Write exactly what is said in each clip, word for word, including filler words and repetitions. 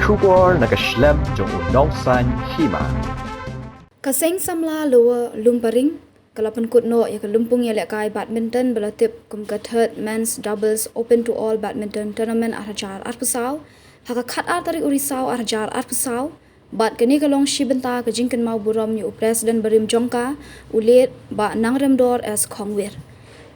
Khubor na ka shlem jong u nongsan hima. Ka seng samla Lower Lumparing ka la pynkut noh ïa ka lympung ïalehkai badminton ba la tip kum ka Third Men's Doubles Open to All Badminton Tournament ar hajar arphew saw ha ka khatar tarik u Risaw ar hajar arphew saw. Bad kane ka long shi bynta ka jingkynmaw burom ïa u President barim jong ka, u late Bah Nangremdor S Khongwir.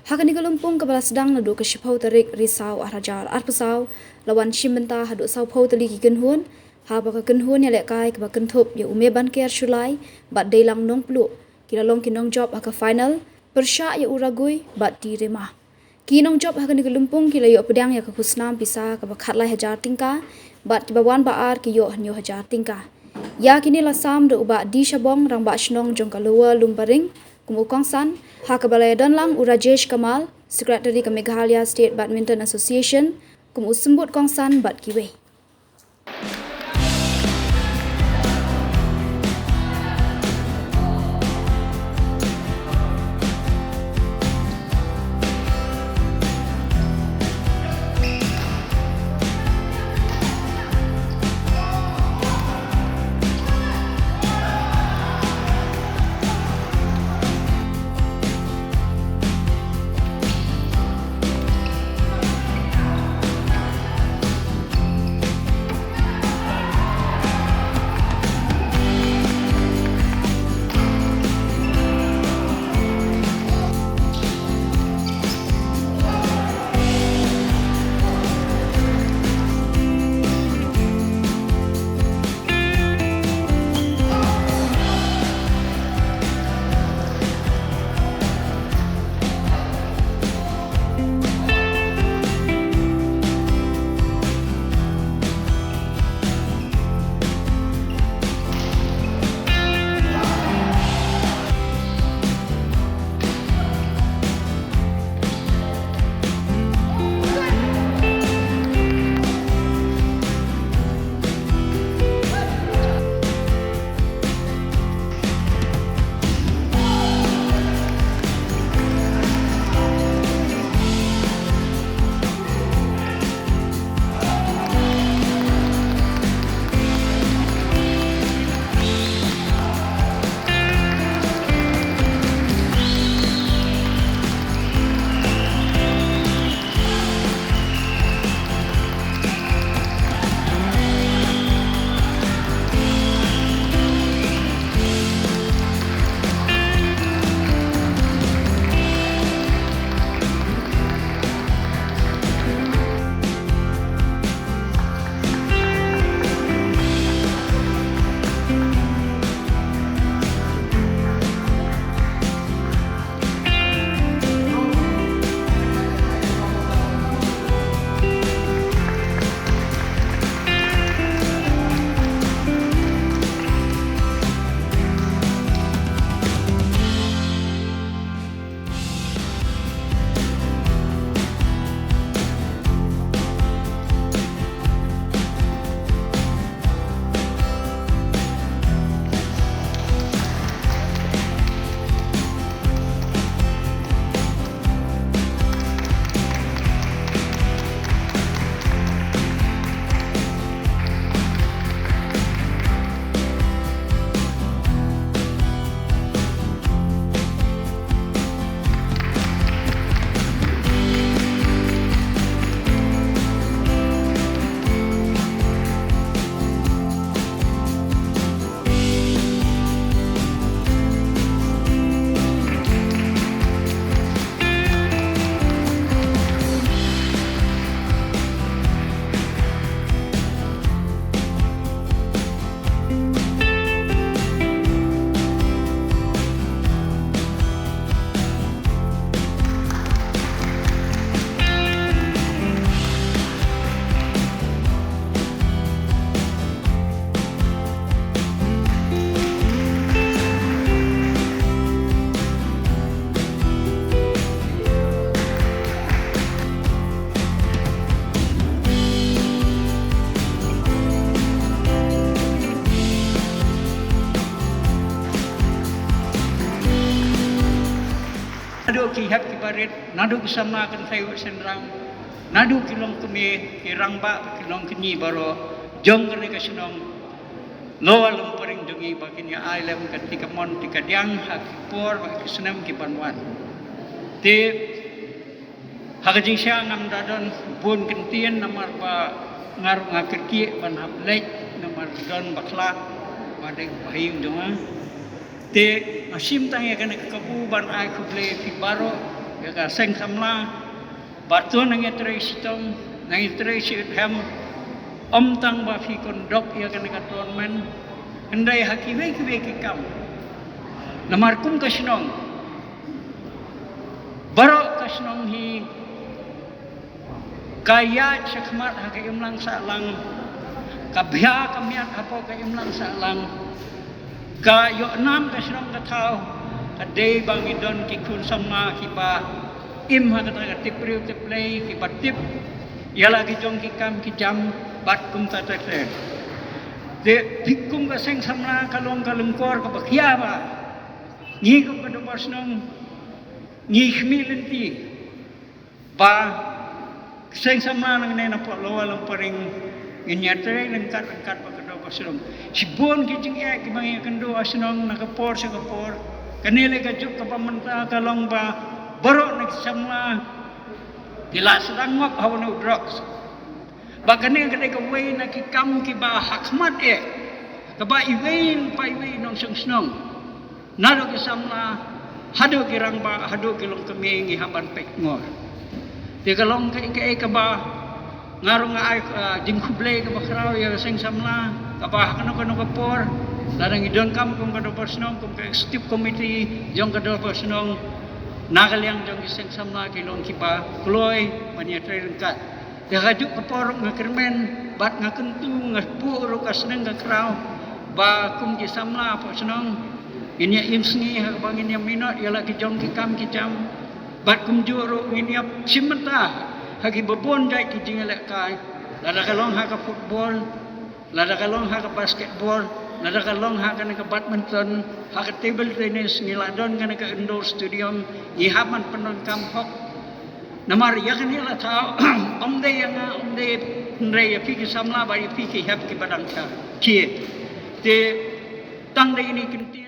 Ha kane ka lympung kaba la sdang naduh ka shiphew tarik Risaw ar hajar arphew saw, la wan shim bynta haduh sawphew tylli ki kynhun, haba ka kynhun ïalehkai kaba kynthup ïa u Mebanker Shullai bad Deilang Nongpluh ki la long ki nongjop ha ka final pyrshah ïa u Ragui bad T Rema. Ki nongjop ha kane ka lympung ki la ïoh pdiang ïa ka khusnam pisa kaba khatlai hajar tyngka bad kiba wan ba ar ki ïoh hynñiew hajar tyngka. Ïa kine la sam da u Bah D Shabong, Rangbah Shnong jong ka Lower Lumparing kum u kongsan, ha kaba la ïadon lang u Rajesh Kamal, Secretary ka Meghalaya State Badminton Association, kum u symbud kongsan bad kiwei. Naduh ki hep ki barit, naduh ki samla kynthei u synrang, naduh ki longkmie, ki rangbah, ki longkñi baroh, jong kane ka shnong Lower Lumparing jong ngi ba kin ïa ai lem ka ti ka mon ti ka diang ha ki por ba ki snem ki ban wan. Te ha ka jingshisha ngam da don bun kyntien namar ba nga ruh nga kyrkieh ban hap leit namar don bakla ba dei ba ïing jong nga. Te nga shim tang ïa kane ka kabu ban ai khublei phi baroh ïa ka seng samla. Bad to nang ïatrei shitom, nang ïatrei shi hem, ym tang ba phi kyndok ïa kane ka tournament, hynrei ha kiwei kiwei ki kam. Namar kum ka shnong, baroh ka shnong hi ka ïaid shakhmat ha ka imlang sahlang, ka bha ka miat hapoh ka imlang sahlang, ka ïoh nam ka shnong ka thaw, ka dei ba ngi don ki khun samla kiba im ha kata ka tip briew tip Blei, kiba tip ïa la ki jong ki kam ki jam bad kumta ter ter. Te phi kum ka seng samla ka long ka lyngkor kaba khia ba ngi kum ka dorbar shnong ngi khmih lynti ba seng samla nangne na poh Lower Lumparing ngin ïatrei ryngkat ryngkat bad ka dorbar shnong. Shibun ki jingeh kiba ngi ïakynduh ha shnong na ka por sha ka por. Kane lei ka juk kaba mynta ka long ba baroh na ki samla ki la sdang ngop ha une u drugs. Ba kane ka dei kawei na ki kam kiba hakhmat eh kaba iwei pa iwei nongshong shnong, naduh ki samla haduh ki rangbah haduh ki longkmie ngi hap ban peit ngor. Te ka long kaei kaei kaba nga ruh nga ai, ah, jingkhublei kaba khraw ïa ka seng samla kaba ha kano kano ka por lada ngi donkam kum ka dorbar shnong, kum ka executive committee jong ka dorbar shnong, na ka liang jong ki seng samla ki long kiba kloi ban ïatrei ryngkat. Te ha ka juk ka por nga kyrmen bad nga kyntu nga buh ruh ka sneng ka kraw ba kum ki samla poh shnong ngin ïa im sngi ha kaba ngin ïa minot ïa la ki jong ki kam ki jam. Bad kumjuh ruh ngin ïa shim bynta ha kiba bun jait ki jingïalehkai, lada ka long ha ka football, lada ka long ha ka basketball, lada ka long ha kane ka badminton, ha ka table tennis, ngi la don kane ka indoor stadium, ngi hap ban pyndonkam hok. Namar ïa kane la thaw ym dei ïa nga, ym dei, hynrei ïa phi ki samla bad ïa phi ki hep kiba dang khia. Te tang dei ine i kynti